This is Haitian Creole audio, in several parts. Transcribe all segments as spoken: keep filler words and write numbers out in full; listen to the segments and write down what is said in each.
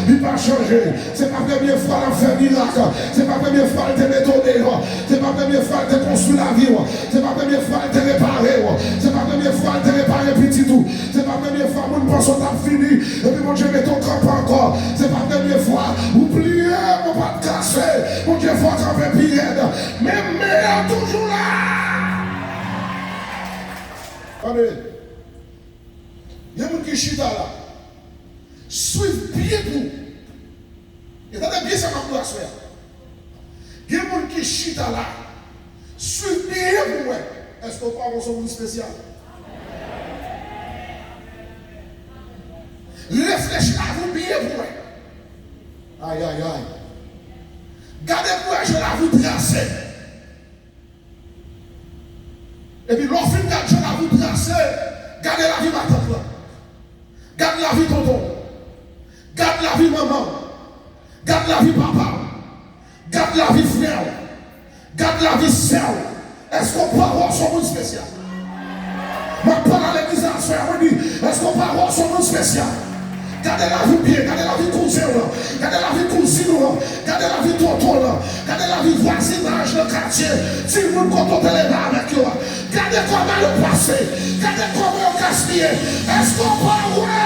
Li pa chanje. Se pa premye fwa l ap fè mirak. Se pa premye fwa l te mete w deyò. Se pa premye fwa l te konstwi lavi w. Se pa premye fwa l te repare w. Se pa premye fwa l te repare pitit ou. Se pa premye fwa moun panse w t ap fini, epi Bondye mete w kanpe ankò. Se pa premye fwa ou pliye, ou pa t kase. Bondye fè w kanpe pi rèd. Men men an toujou la. Tande. Gen moun ki chita la. Swiv byen pou. E tande byen sa m ap di w aswè a. Gen moun ki chita la. Swiv byen pou wè. Èske w pa wè w se yon moun espesyal? Reflechi lavi w byen pou wè. Ay, ay, ay. Gade pou wè jan lavi w trase. Epi lè w fin gade jan lavi w trase, gade lavi matant lan. Gad lavi tonton. Gad lavi manman. Gad lavi papa. Gad lavi frè w. Gad lavi sè w. Èske w pa wè w se yon moun espesyal? M ap pale a legliz la aswè a, mwen di, èske w pa wè w se yon moun espesyal? Gade lavi w byen, gade lavi kouzen w lan, gade lavi kouzin w lan, gade lavi tonton w lan, gade lavi vwazinaj nan katye, timoun kote w te leve avèk yo a. Gade kòman yo pase. Gade kòman yo gaspiye. Èske w pa wè?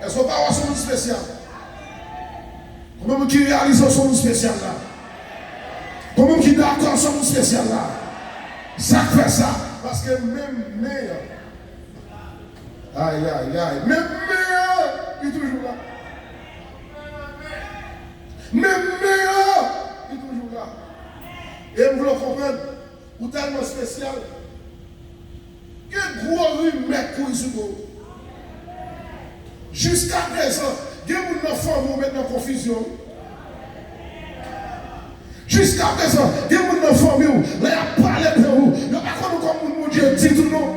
Èske w pa wè w se yon moun espesyal? Konbyen moun ki reyalize w se yon moun espesyal la? Konbyen moun ki dakò w se yon moun espesyal la? Sa k fè sa? Paske menm men an. Ay, ay, ay. Menm men an, li toujou la. Menm men an, li toujou la. E m vle w konprann, ou tèlman espesyal, gen gwo rimè k kouri sou do w. Jiskaprezan, gen moun nan fanmi w met nan konfizyon. Jiskaprezan, gen moun nan fanmi w, lè y ap pale de ou, yo pa konn ou kòm moun Bondye ditou non.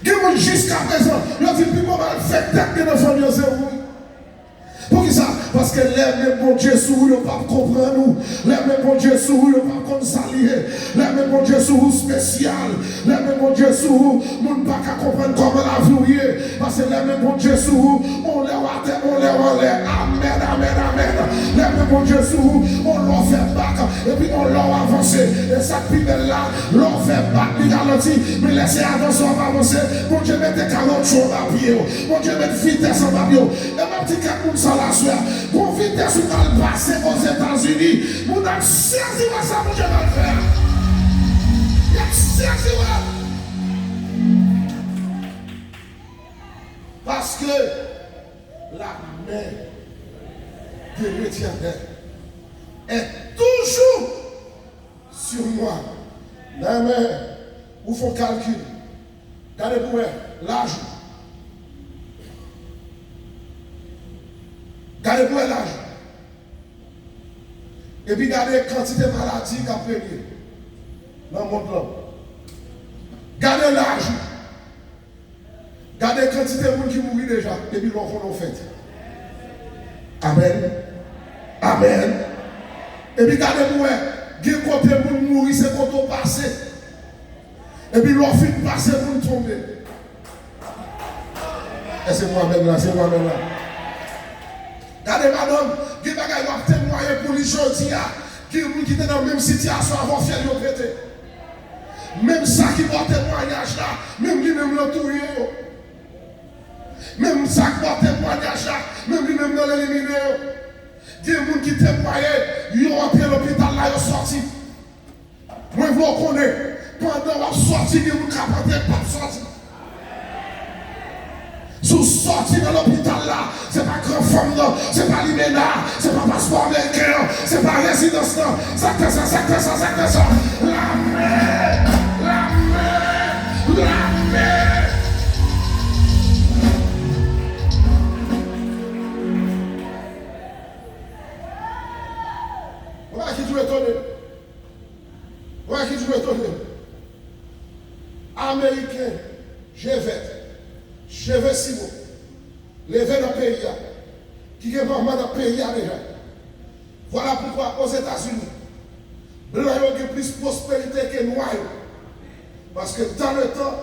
Gen moun jiskaprezan, yo di pi gwo malfektè k gen nan fanmi an se ou. Poukisa? Paske lè men Bondye sou ou, yo p ap konprann ou. Lè men Bondye sou ou, yo p ap konn sa l ye. Lè men Bondye sou ou, espesyal. Lè men Bondye sou ou, moun pa ka konprann kòman lavi w ye. Paske lè men Bondye sou ou, on lè w atè, on lè w anlè. Amèn, amèn, amèn. Lè men Bondye sou ou, on lè w fè bak, epi on lè w avanse. E sa k pi bèl la, lè w fè bak, li ralanti. Men lè se avanse w ap avanse, Bondye mete kawotchou anba pye w. Bondye met vitès anba pye w. E m ap di kèk moun sa la aswè a. Gon vitès ou pral pase Ozetazini. Moun ap sezi wè sa Bondye pral fè a. Y ap sezi wè. Paske la main de l'Éternel est toujours sur moi. Nan men, ou fè yon kalkil. Gade pou wè laj ou. Gade pou wè laj ou. Epi gade kantite maladi k ap renye nan mond lan. Gade laj ou. Gade kantite moun ki mouri deja depi lè w konnen w fèt. Amèn. Amèn. Epi gade pou wè, gen kote moun mouri, se kote w pase. Epi lè w fin pase, moun tonbe. Èske se pou amèn la? Se pou amèn la? Gade, madanm, gen bagay w ap temwaye pou li jodi a. Gen moun ki te nan menm sitiyasyon avè w, fyèl yo pete. Menm sa ki ba w temwayaj la, menm li menm nan touye yo. Menm sa k ba w temwayaj la, menm li menm nan elimine yo. Gen moun ki temwaye, yo antre lopital la, yo sòti. Mwen vle w konnen, pandan w ap sòti, gen moun k ap antre, p ap sòti. Si w sòti nan lopital la, se pa gran fanm nan, se pa limena, se pa paspò ameriken an, se pa rezidans lan. Sa k fè sa, sa k fè sa, sa k fè sa? Lame! Lame! Lame! Yon bagay ki toujou etone m. Yon bagay ki toujou etone m. Ameriken, je vèt, cheve siwo, leve nan peyi a, ki gen manman nan peyi a deja. Vwala poukwa Ozetazini, blan yo gen plis pwosperite ke nwa yo. Paske dans le temps,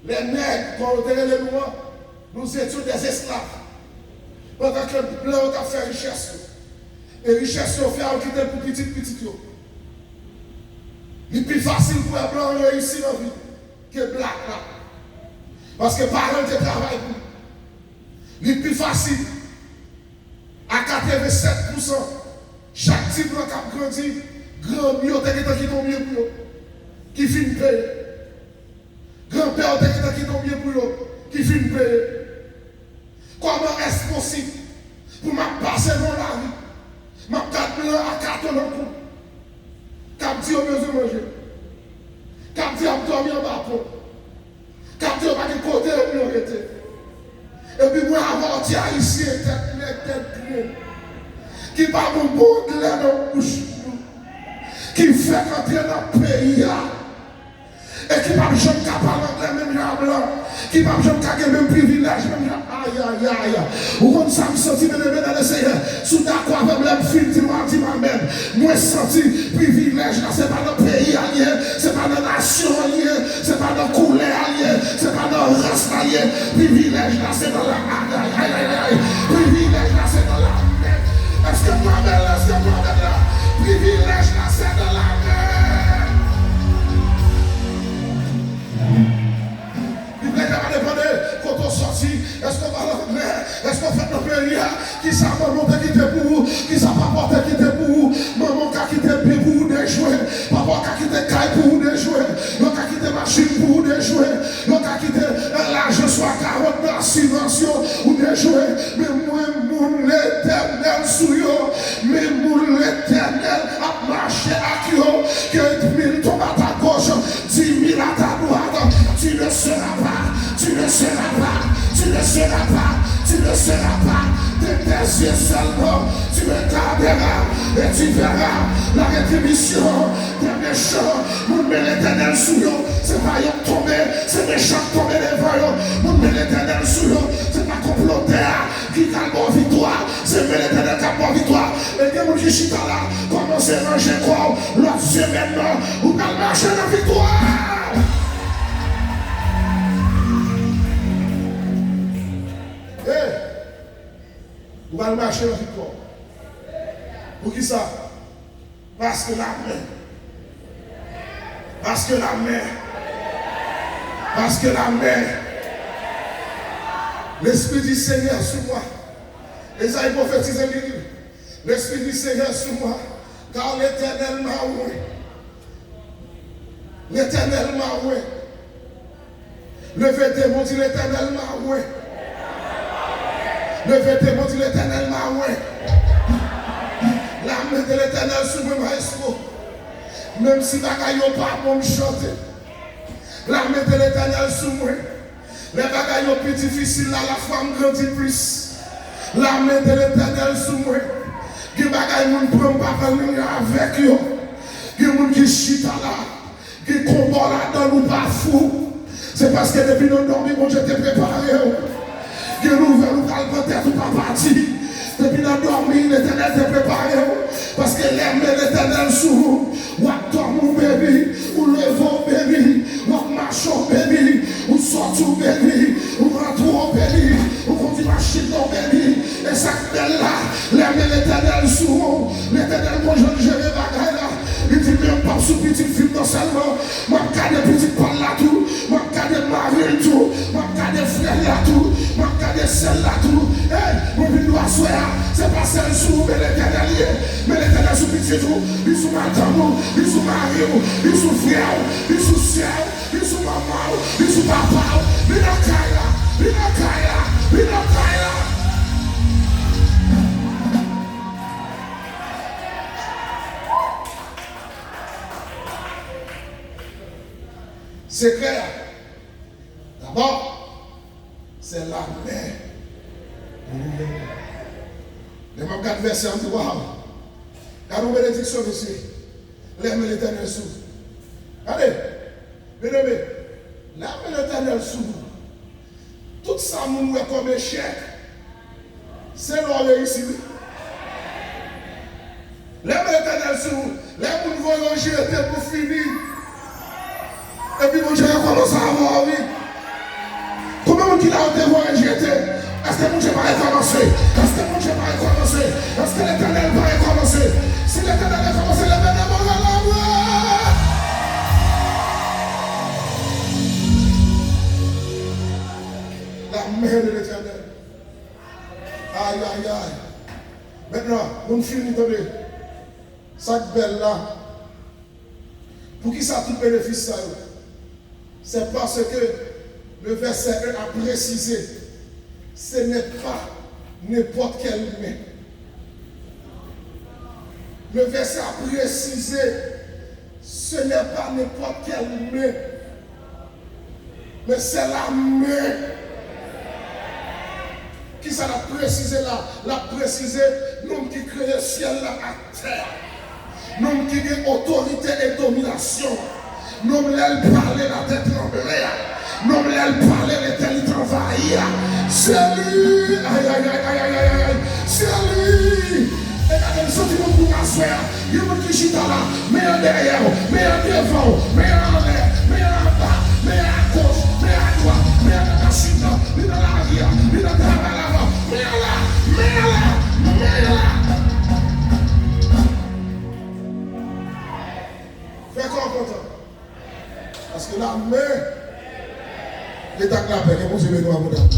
Les nègres, kon yo te rele nou an, nous étions des esclaves. Pandan ke blan yo t ap fè richès yo. E richès yo fè yo kite l pou pitit pitit yo. Li pi fasil pou wè blan an reyisi nan vi ke black la. Paske paran l te travay pou li. Li pi fasil. A katrevennsèt pousan, chak ti blan k ap grandi, granm yo te gentan kite yon byen pou yo, ki fin peye. Granpè yo te gentan kite yon byen pou yo, ki fin peye. Kòman èske posib pou m ap pase nan lari, m ap gad blan a kato nan kou, k ap di yo bezwen manje, k ap di y ap dòmi anba pon, k ap di yo pa gen kote yo pou yo rete. Epi mwen avè w ti ayisyen tèt nèg, tèt grenn, ki pa gon bon anglè nan bouch nou, ki fèk antre nan peyi a, e ki p ap janm ka pale anglè menm jan ak blan, ki p ap janm ka gen menm privilèj menm jan. Ayayay! Ou konn sa m santi, byeneme nan Lesenyè? Si w dakò avè m, lè m fin di l, w a di m amèn. Mwen santi privilèj la, se pa nan peyi a l ye, se pa nan nasyon an l ye, se pa nan koulè a l ye, se pa nan ras la l ye. Privilèj la, se nan la, ayayay! Privilèj la, se nan la men. Èske m amèn la? Èske m amèn la? Privilèj la, se nan la men. Bib la pa depann de kote w sòti, èske w pale anglè, èske w fèt nan peyi a, kisa manman w te kite pou ou, kisa papa w te kite pou ou. Manman w ka kite byen pou ou, dejwe. Papa w ka kite kay pou ou, dejwe. Yo ka kite machin pou ou, dejwe. Yo ka kite, eh, lajan swa karant nan asirans yo, ou dejwe. Men mwen, moun Letènèl sou yo, men moun Letènèl ap mache ak yo, ke mil tonbe à ta gauche, dix mille à ta droite, tu ne seras pas, tu ne seras pas, tu ne seras pas, tu ne seras pas. De tes yeux seulement, tu regarderas et tu verras la rétribution des méchants. Moun men Letènèl sou yo, se pa yo k tonbe, se mechan k tonbe devan yo. Moun men Letènèl sou yo, se pa konplotè a ki pral ba w viktwa, se men Letènèl k ap ba w viktwa. E gen moun ki chita la, kòmanse ranje kò w, lòt semèn nan, ou pral mache nan viktwa. Hey! Ou pral mache nan viktwa. Poukisa? Paske lame. Paske lame. Paske lame. L'Esprit du Seigneur sur moi. Ezayi pwofetize li di, L'Esprit du Seigneur sur moi, car l'Éternel m'a oint. L'Éternel m'a oint. Leve de men w, di, Letènèl m'a oint. Leve de men w, di, Letènèl m'a oint. Lame de Letènèl sou mwen, maestro. Menm si bagay yo pa bon, m chante. Lame de Letènèl sou mwen. Lè bagay yo pi difisil la, lafwa m grandi plis. Lame de Letènèl sou mwen. Gen bagay moun pran, m pa pral menm jan avèk yo. Gen moun ki chita la. Gen konba w ladan l, ou pa fou. Se paske depi nan dòmi Bondye te prepare w. Gen nouvèl ou pral pran tèt ou pa pati. Depi nan dòmi Letènèl te prepare w. Paske lè men Letènèl sou ou, w ap dòmi w beni, ou leve w beni, w ap mache w beni, ou sòti w beni, ou rantre w beni, ou kondui machin nan w beni. E sa k bèl la, lè men Letènèl sou ou, Letènèl gon jan l jere bagay la. Li di, men m p ap sou pitit fi m nan sèlman, m ap gade pitit pa l la tou, m ap gade mari l tou, m ap gade frè l la tou, m ap gade sè l la tou. Ey, mwen vin di w aswè a, se pa sèl sou ou men Letènèl ye, men Letènèl sou pitit ou, li sou madanm ou, li sou mari w, li sou frè w, li sou sè w, li sou manman w, li sou papa w, li nan kay la, li nan kay la, li nan kay la. Sekrè a, dabò, se lame. Lè m ap gad vèsè a, m di, waw! Gad yon benediksyon, mesye. Lè men Letènèl sou ou. Gade, byeneme, lè men Letènèl sou ou, tout sa moun wè kòm echèk, se lè w reyisi, wi. Lè men Letènèl sou ou, lè moun voye w jete pou fini, epi Bondye rekòmanse avè w, wi. Ki la yo te voye l jete? Èske Bondye pa rekòmanse? Èske Bondye pa rekòmanse? Èske Letènèl pa rekòmanse? Si Letènèl rekòmanse, leve nan moral la, la main de l'Éternel. Ay, ay, ay. Mentnan, pou n fini, tande. Sa k bèl la, poukisa tout benefis sa yo? C'est parce que le verset un a précisé, ce n'est pas n'importe quelle main. Le verset a précisé, ce n'est pas n'importe quelle main. Men se la men. Kisa l ap presize la? L ap presize nonm ki kreye syèl la ak tè a. Nonm ki gen otorite e dominasyon. Nonm lè l pale latè tranble a. Nonm lè l pale letènite anvayi a. Se li. Ay, ay, ay, ay, ay, ay, ay, ay. Se li. E gade m santi moun pou aswè a. Gen moun ki chita la, men an dèyè w, men an devan w, men an anlè, men an anba, men an agoch, men an adwat, men an nan machin nan, men nan lari a, men nan travay la, men an la, men an la, men an la. Fè kò w kontan. Paske la men, Leta k lapè, ke Bondye beni w abondan.